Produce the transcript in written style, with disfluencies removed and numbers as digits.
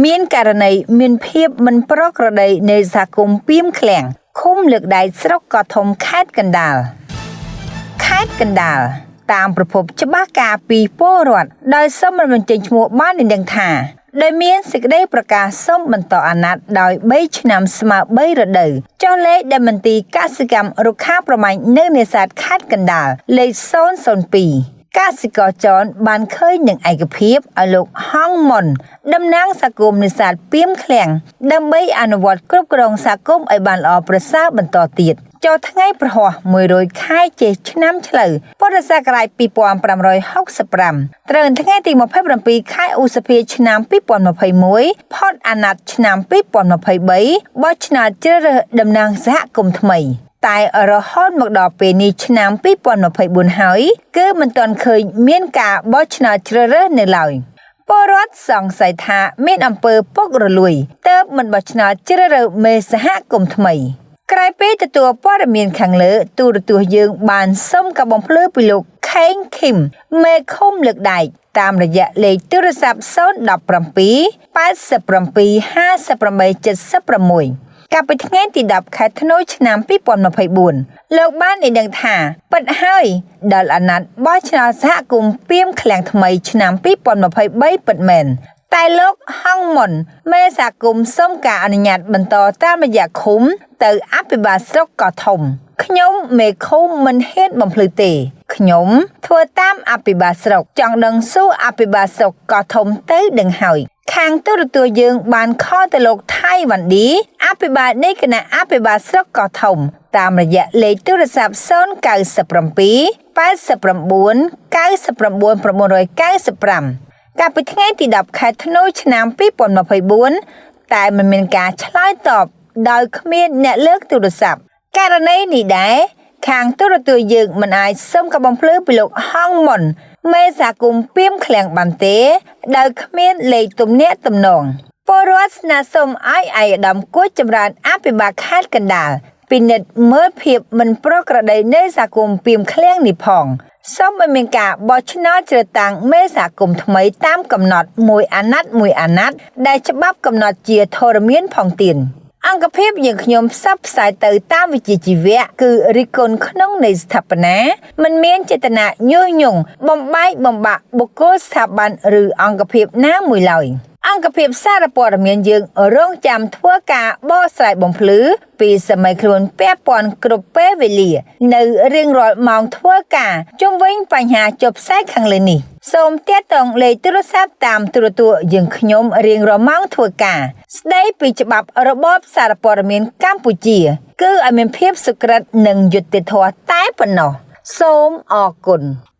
មានករណីមានភាពមិនប្រក្រតីនៃសហគមន៍ពាមឃ្លាំងឃុំលើកដែកស្រុកកោះធំខេត្តកណ្ដាលខេត្តកណ្ដាលតាមប្រភពច្បាស់ការពីពលរដ្ឋដោយសុំមិនបញ្ចេញឈ្មោះបាននឹងដឹងថាដែលមានសេចក្តីប្រកាសសុំបន្តអាណត្តិដោយ3ឆ្នាំស្មើ3រដូវចុះលេខដែលមន្ទីរកសិកម្មរុក្ខាប្រមាញ់នៅនេសាទខេត្តកណ្ដាលលេខ002កសិករចនបានឃើញនឹងឯកភាពឲ្យលោកហងមុនតំណាងសហគមន៍នេសាទពាមឃ្លាំងដើម្បីអនុវត្តគ្រប់គ្រងសហគមន៍ឲ្យបានល្អប្រសើរបន្តទៀតចូលថ្ងៃប្រហោះ100ខែចេសឆ្នាំឆ្លូវពុទ្ធសករាជ2565ត្រូវថ្ងៃទី27ខែឧសភាឆ្នាំ2021ផុតអាណត្តិឆ្នាំ2023បោះឆ្នោតជ្រើសរើសតំណាងសហគមន៍ថ្មីតែរហូតមកដល់ពេលនេះឆ្នាំ2024ហើយគឺមិនទាន់ឃើញមានការបោះឆ្នោតជ្រើសរើសនៅឡើយពលរដ្ឋសង្ស័យថាមានអំពើពុករលួយទើបមិនបោះឆ្នោតជ្រើសរើសមេសហគមន៍ថ្មីក្រោយពេលទទួលព័ត៌មានខាងលើទូរទស្សន៍យើងបានសុំការបំភ្លឺពីលោកខេងឃឹមមេឃុំលើកដែកតាមរយៈលេខទូរស័ព្ទ017 87 58 76កាលពីថ្ងៃទី10ខែធ្នូឆ្នាំ2024លោកបានឲ្យដឹងថាពិតហើយដល់អាណត្តិបោះឆ្នោតសហគមន៍ពាមឃ្លាំងថ្មីឆ្នាំ2023ពិតមែនតែលោកហងមុនមេសហគមន៍សុំការអនុញ្ញាតបន្តតាមរយៈឃុំទៅអភិបាលស្រុកកោះធំខ្ញុំមេឃុំមិនហ៊ានបំភ្លឺទេខ្ញុំធ្វើតាមអភិបាលស្រុកចង់ដឹងសួរអភិបាលស្រុកកោះធំទៅដឹងហើយខាងទូរទស្សន៍យើងបានខលទៅលោកថៃវ៉ាន់ឌីអភិបាលនៃគណៈអភិបាលស្រុកកោះធំតាមរយៈលេខទូរស័ព្ទ097 89 99 995កាលពីថ្ងៃទី10ខែធ្នូឆ្នាំ2024តែមិនមានការឆ្លើយតបដោយគ្មានអ្នកលើកទូរស័ព្ទករណីនេះដែរខាងទូរទស្សន៍យើងមិនអាចសុំការបំភ្លឺពីលោកហងមុនមេសហគមន៍ពាមឃ្លាំងបានទេដោយគ្មានលេខទំនាក់ទំនងពលរដ្ឋស្នើសុំឲ្យឯកឧត្តមគួចចម្រើនអភិបាលខេត្តកណ្ដាលពិនិត្យមើលភាពមិនប្រក្រតីនៃសហគមន៍ពាមឃ្លាំងនេះផងសូមឲ្យមានការបោះឆ្នោតជ្រើសតាំងមេសហគមន៍ថ្មីតាមកំណត់មួយអាណត្តិមួយអាណត្តិដែលច្បាប់កំណត់ជាធរមានផងទៀតអង្គភាពយើងខ្ញុំផ្សព្វផ្សាយទៅតាមវិជ្ជាជីវៈគឺរិះគន់ក្នុងន័យស្ថាបនាមិនមានចេតនាញុះញង់បំបែកបំបាក់បុគ្គលស្ថាប័នឬអង្គភាពណាមួយឡើយអង្គភាពសារព័ត៌មានយើងរងចាំធ្វើការបកស្រាយបំភ្លឺពីសម័យខ្លួនពាក់ព័ន្ធគ្រប់ពេលវេលានៅរៀងរាល់ម៉ោងធ្វើការជុំវិញបញ្ហាចុះផ្សាយខាងលើនេះសូមទាក់ទងលេខទូរស័ព្ទតាមទូរទស្សន៍យើងខ្ញុំរៀងរាល់ម៉ោងធ្វើការស្ដីពីច្បាប់របបសារព័ត៌មានកម្ពុជាគឺឲ្យមានភាពសុក្រិតនិងយុត្តិធម៌តែប៉ុណ្ណោះសូមអរគុណ។